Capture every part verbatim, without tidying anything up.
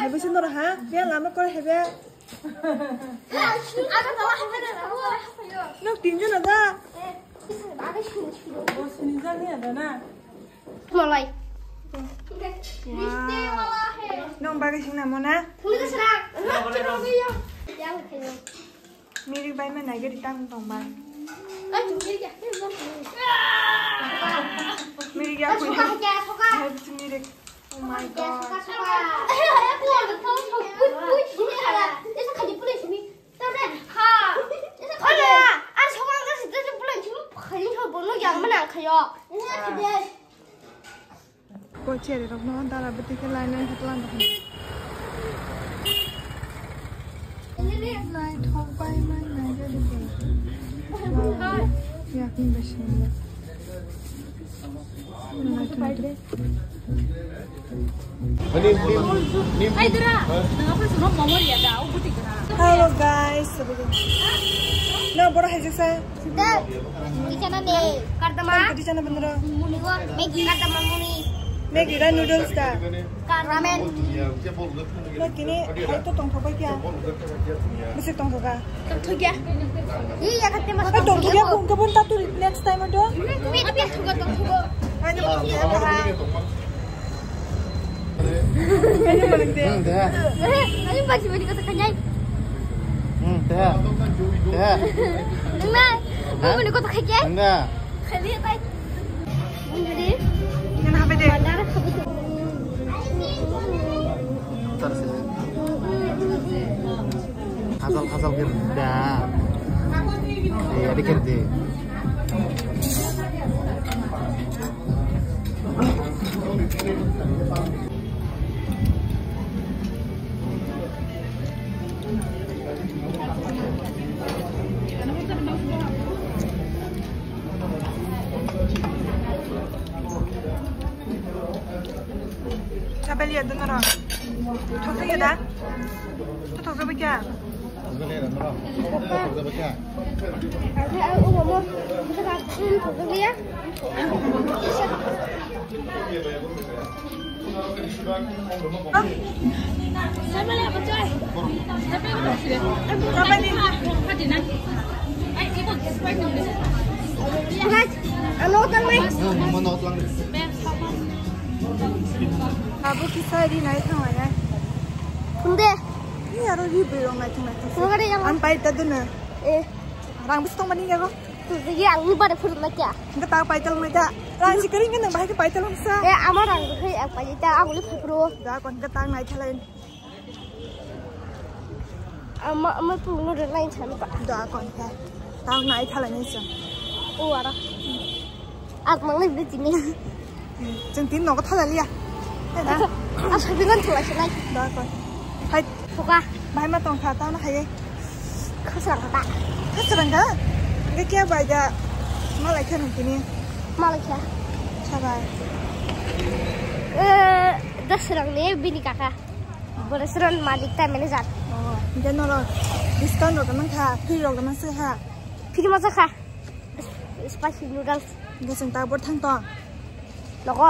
Hai bisi noro ha, biya lama kore hai biya. Nok tinjon ada. Malai. Wow. Nong bagwi sing namo na? Mirik bai ma nai gari tang tong bai. Mirik ya kui. Hai bisi mirik. Oh my God. Ko chere rok no dara bwtwi khe lainai haplang rok. Naithok bai man nai gari bo. Yakni bai sini. Hello guys, no boro hai jasa. Kichana ne, kardama. Kichana bendera. Muni wa, Maggi, kardama muni. Maggi da noodles da. Ramen. No kini hai to tongthok bai kya? Bisi tongthok ka? Tongthok ya. Iya ya kate mas. Tongthok ya, kung kabun tatu next time do. Mi tapi tongthok tongthok. Hai ni tongthok ya. Hmm, teh. Ayo baju baju kata kanyai. Hmm, teh. Teh. Nang na, baju baju kata kanyai. Nang na. Kali apa? Hajal hajal kerja. Eh, ada kerja. Chapel ya dun ro. Thok ya da. Tu thok ba kya? Thok ya. Abo kisa ri nai thang lai nai. Thung de. Ni aro ri bui rong nai thang lai thang. Thung de yang. An pai ta dun. Eh. Rang bisi tong mani yago. Tujugi ang ni bare phuru na kya? Hingke ta paital mai ta. Rang si kering kan bahai ke paital sa. Eh, ama rang bahai ang pai ta, ang uli phuru. Da kon ke tang nai thalai. Ama, ama phuru no re lain chan pa. Da kon ke. Tang nai thalai ni sa. O ara. Ak mang le bini. Chwng tin nogo thala liya. Hai da. Asa bingan thula sinai. Da kon. Hai. Phuka. Bahai ma tong kha, tang na hai. Khasrang kha. Khasrang kha? Ge kya bai da? Malai kha nung tini. Malai kha. Sabai. Eh, dasrang ne bini kaka. Bo restaurant malik ta manager. Oh, ge noro discount rok nang kha, free rok nang se kha. Free ma kha. Spicy noodles. Hingke chwng tabuk thang tong. Nogo.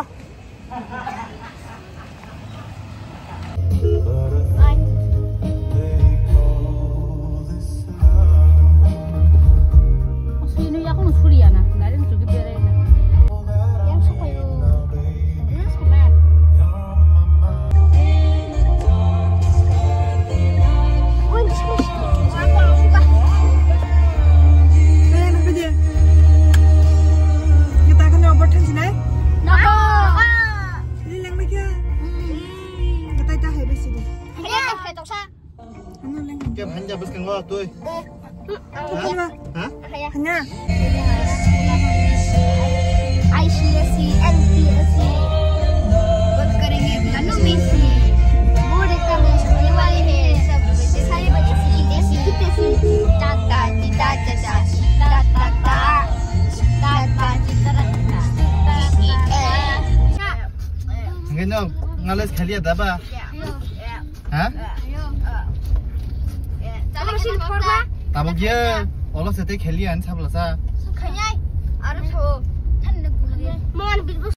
Sini aku nusuri ya na, nggak ada nusuri berai na. Yang suka yo. Kem hanja bwskango twi. Hanya. Ha? Hanya. I C S E, N P S E. Baat karenge manu mesi. Board exam hone wale hai. Sab bachche, sare bachche, sare bachche, sare bachche. Ta ta ti ta ta ta. Ta ta ta. Ta ta ti ta ta. Hingke no, ngalas khaliya daba? Ha? Tabuk ye, olo sete kheli an sabla sa. Khanyai, aro so.